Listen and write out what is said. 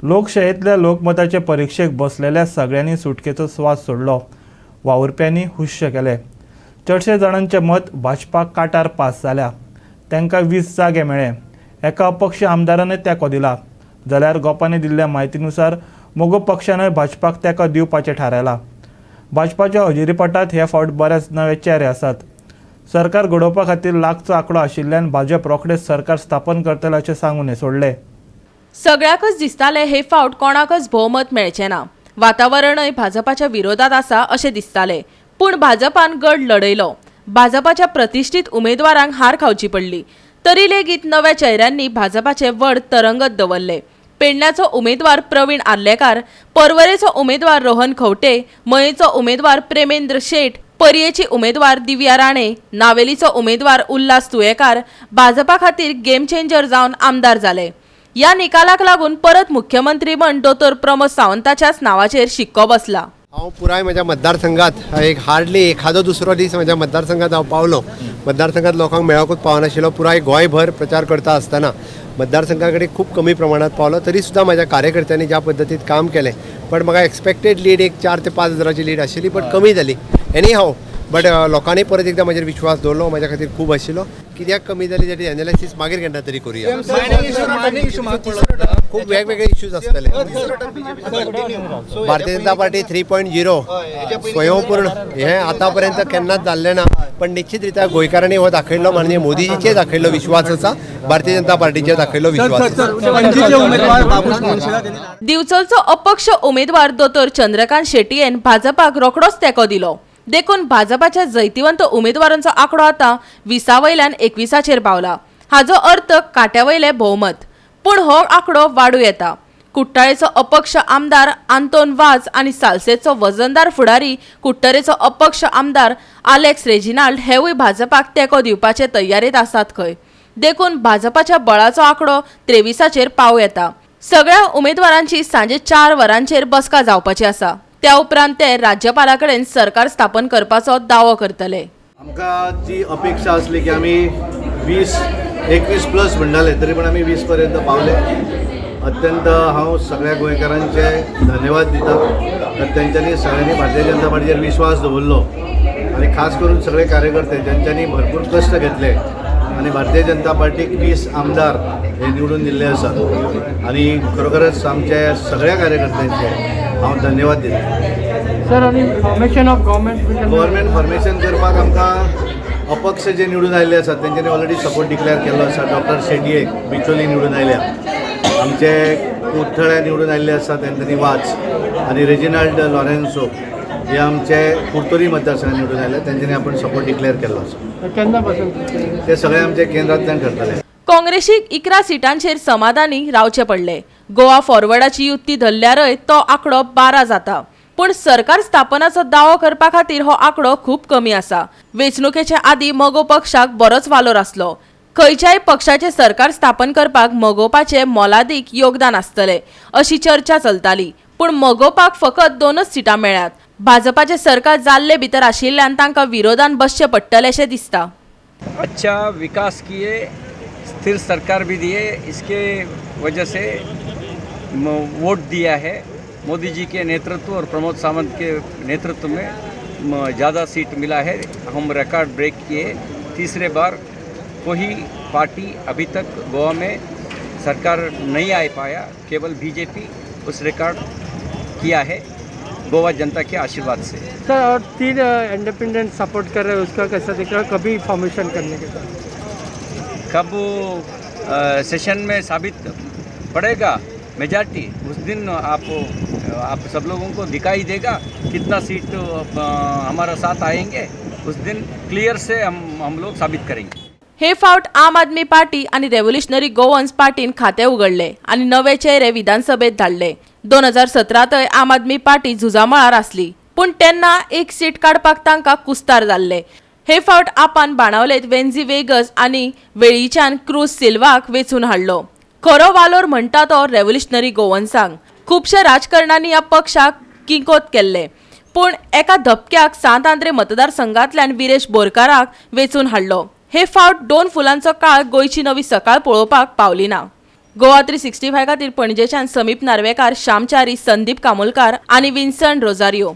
लोकशायेंतल्या लोकमताचे परिक्षेक बसलेल्या सगळ्यांनी सुटकेचो स्वास सोडलो. वावुरप्यांनी हुश्श केले. चडशे जाणांचें मत भाजपाक काटार पास जाल्या. तांकां 20 जागे मेळ्ळे. एका अपक्ष आमदारानय तेंको दिला. जाल्यार गोपांनी दिल्ल्या म्हायतीनुसार मगो पक्षानय भाजपाक तेंको दिवपाचें थारायलां. भाजपाच्या हजेरीपटांत हे फावट बरेच नवे चेहरे आसात. सरकार घडोवपा खातीर लागचो आंकडो आशिल्ल्यान भाजप रोखडेच सरकार स्थापन करतले अशें सांगून सोडले. सगळ्याकच दिसताले हे फावट कोणाकच भोवमत मेळचें ना. वातावरणय भाजपाच्या विरोधात आसा अशें दिसताले. पूण भाजपान गड लढयलो. भाजपाच्या प्रतिष्ठित उमेदवारांक हार खावची पडली. तरी लेगीत नव्या चेहऱ्यांनी भाजपाचे वड तरंगत दवरले. पेडण्याचो उमेदवार प्रवीण आर्लेकार, पर्वरेचो उमेदवार रोहन खंवटे, मयेचो उमेदवार प्रेमेंद्र शेट, पर्येची उमेदवार दिव्या राणे, नावेलीचो उमेदवार उल्हास तुयेकार भाजपा खातीर गेम चेंजर जावन आमदार जाले. ह्या निकालाक लागून परत मुख्यमंत्री म्हण दोतोर प्रमोद सावंताच्याच नांवाचेर शिक्को बसला. हांव पुराय म्हज्या मतदारसंघात एक हार्डली एखादो दुसरो दीस म्हज्या मतदारसंघात हांव पावलो. मतदारसंघात लोकांक मेळोकूच पावनाशिल्लो. पुराय गोंयभर प्रचार करता आसतना मतदारसंघा कडेन खूब कमी प्रमाणात पावलो. तरी सुद्दां म्हज्या कार्यकर्त्यांनी ज्या पद्दतीन काम केलें, बट म्हाका एक्सपेक्टेड लीड एक 4 ते 5 हजाराची लीड आशिल्ली, बट कमी जाली. एनी हाव बट लोकांनी परत एकदां म्हजेर विश्वास दवरलो, म्हज्या खातीर खूब आशिल्लो. कित्याक कमी जाली ताची एनालिसीस मागीर केन्ना तरी करुया. खूब वेगवेगळे इश्यूज आसतले. भारतीय जनता पार्टी 3.0 स्वयंपूर्ण हें आतां पर्यंत केन्नाच जाल्लें ना, पण निश्चित रित्या गोंयकारांनी हो दाखयल्लो, माननीय मोदीजीचेर दाखयल्लो विश्वास आसा, भारतीय जनता पार्टीचेर दाखयल्लो विश्वास आसा. दिवचलचो अपक्ष उमेदवार दोतोर चंद्रकांत शेट्टीन भाजपाक रोखडोच तेंको दिलो. देखून भाजपाच्या जैतिवंत उमेदवारांचो आंकडो आतां 20 वयल्यान 21चेर पावला. हाजो अर्थ काट्या वयले भोवमत. पूण हो आंकडो वाडूं येता. कुट्टाळेचो अपक्ष आमदार आंतोन वाज आनी सालसेचो वजनदार फुडारी कुट्टरेचो अपक्ष आमदार आलेक्स रेजिनाल्ड हेवूय भाजपाक तेंको दिवपाचे तयारेंत आसात खंय. देखून भाजपाच्या बळाचो आंकडो 23चेर पावूं येता. सगळ्या उमेदवारांची सांजे 4 वरांचेर बसका जावपाची आसा. त्या उपरांत ते राज्यपाला कडेन सरकार स्थापन करपाचो दावो करतले. आमकां जी अपेक्षा आसली की आमी 20 21 प्लस म्हणटाले, तरी पण आमी 20 पर्यंत पावले. अत्यंत हांव सगळ्या गोंयकारांचे धन्यवाद दिता तर तेंच्यांनी सगळ्यांनी भारतीय जनता पार्टीचेर विश्वास दवरलो आनी खास करून सगळे कार्यकर्ते ज्यांच्यांनी भरपूर कश्ट घेतले आनी भारतीय जनता पार्टीक 20 आमदार हे निवडून दिल्ले आसात आनी खरोखरच आमच्या सगळ्या कार्यकर्त्यांचे हांव धन्यवाद दिता. सर, आनी formation of government government formation करपाक आमकां अपक्ष जे निवडून आयिल्ले आसात तेंच्यांनी ऑलरेडी सपोर्ट डिक्लेअर केल्लो आसा. डॉक्टर शेटये बिचोली निवडून आयल्या, आमचे कुठ्ठळ्या निवडून आयिल्ले आसात अँथनी वाज आनी रेजिनाल्ड लॉरेन्सो हे आमचे कुर्तोरी मतदारसंघात निवडून आयले, तेंच्यांनी आपण सपोर्ट डिक्लेअर केल्लो आसा. केन्ना पासून ते सगळे आमचे केंद्रांतल्यान करतले. काँग्रेसीक 11 सिटांचेर समाधानी रावचे पडले. गोवा फॉरवर्डाची युती धरल्यारय तो आंकडो 12 जाता. पूण सरकार स्थापनाचो दावो करपा खातीर हो आंकडो खूब कमी आसा. वेंचणुकेचे आदीं मगो पक्षाक बरोच वालोर आसलो. खंयच्याय पक्षाचे सरकार स्थापन करपाक मगोपाचे मोलादीक योगदान आसतले अशी चर्चा चलताली. पूण मगोपाक फकत 2 सिटां मेळ्ळ्यात. भाजपाचे सरकार जाल्ले भितर आशिल्ल्यान तांकां विरोधान बसचें पडटलें अशें दिसता. अच्छा विकास किए, स्थिर सरकार भी दिए, इसके वजह से वोट दिया है. मोदी जी के नेतृत्व और प्रमोद सावंत के नेतृत्व में ज़्यादा सीट मिला है. हम रिकॉर्ड ब्रेक किए. तीसरे बार कोई पार्टी अभी तक गोवा में सरकार नहीं आ पाया, केवल बीजेपी उस रिकॉर्ड किया है गोवा जनता के आशीर्वाद से. सर, और 3 इंडिपेंडेंट सपोर्ट कर रहे हैं, उसका कैसा दिख रहा है? कभी फॉर्मेशन करने के साथ कब सेशन में साबित पड़ेगा मेजॉरिटी, उस दिन आप सब लोगों को दिखाई देगा कितना सीट हमारा साथ आएंगे. उस दिन क्लियर से हम लोग साबित करेंगे. हे फावट आम आदमी पार्टी आनी रेव्होल्युशनरी गोवन्स पार्टीन खातें उगडले आनी नवे चेहरे विधानसभेत धाडले. 2017तय आम आदमी पार्टी झुजामळार आसली, पूण तेन्ना 1 सीट काडपाक तांकां कुस्तार जाल्ले. हे फावट आपान बाणावलेत वेन्झी वेगस आनी वेळीच्यान क्रूज सिल्वाक वेंचून हाडलो. खरो वालोर म्हणटा तो रेव्होल्युशनरी गोवन्सांक. खुबश्या राजकारण्यांनी ह्या पक्षाक किंकोत केल्ले, पूण एका धपक्याक सांत आंद्रे मतदारसंघांतल्यान विरेश बोरकाराक वेंचून हाडलो. हे फावट 2 फुलांचो काळ गोंयची नवी सकाळ पळोवपाक पावली ना. गोवा 365 खातीर पणजेच्यान समीप नार्वेकार, श्यामचारी, संदीप कामोलकार आनी विन्सन रोजारियो.